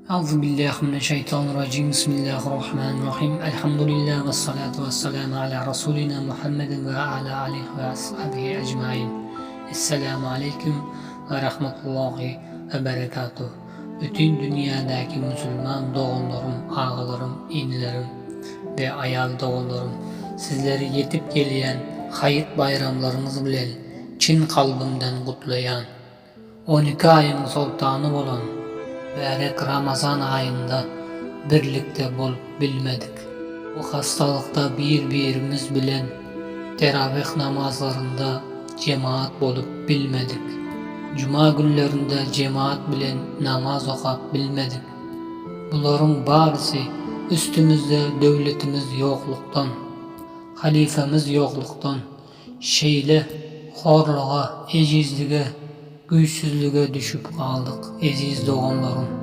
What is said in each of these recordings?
Auzubillahi-mineşşeýtanirrajim Bismillahirrahmanirrahim Elhamdülillah ve salatu ve selamu ala Rasulina Muhammedin ve ala alihi ve ashabihi ecmain Esselamu aleýkum ve rahmetullahi ve berekatuh Bütün dünýädäki musulman doganlarym, agalarym, inilerim we aýal doganlarym sizleri ýetip gelýän Haýyt baýramlaryňyz bilen çyn kalbymdan gutlaýan. 12 aýyň soltany bolan mübärek Ramazan aýynda birlikde bolup bilmedik. Bu hassalykda bir-birimiz bilen terawih namazlarynda jemaat bolup bilmedik. Juma günlerinde jemaat bilen namaz okap bilmedik. Bularyň barysy üstümizde döwletimiz ýoklukdan, halyfamyz ýoklukdan, Şeýle horluga, ejizlige, güýçsüzlige düşüp galdyk, eziz doganlarym.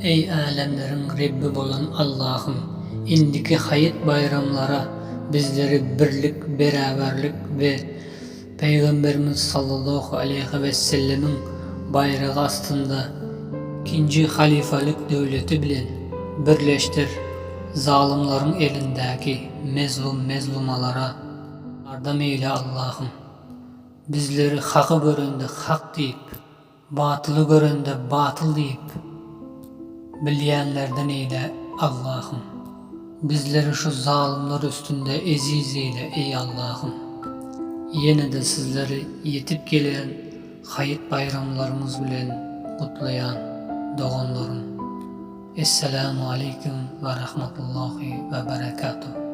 Eý älemleriň Rebbi bolan Allahym, indiki haýyt baýramlara bizleri birlik, beraberlik we Pygamberimiz sallallahu aleýhi wessellemiň baýragy astynda ikinji halyfalyk döwleti bilen birleşdir, zalymlaryň elindäki mezlum mezlumalara Ýardam eýle Allahym. Bizleri haky görende hak diýip, batyly görende batyl diýip bilýänlerden eýle Allahym. Bizleri şu zalymlar üstünde eziz eýle eý Allahym. Ýene-de sizleri ýetip gelen Haýyt baýramlaryňyz bilen gutlaýan doganlarym. Esselamu aleýkum we rahmetullahi we berekatuh.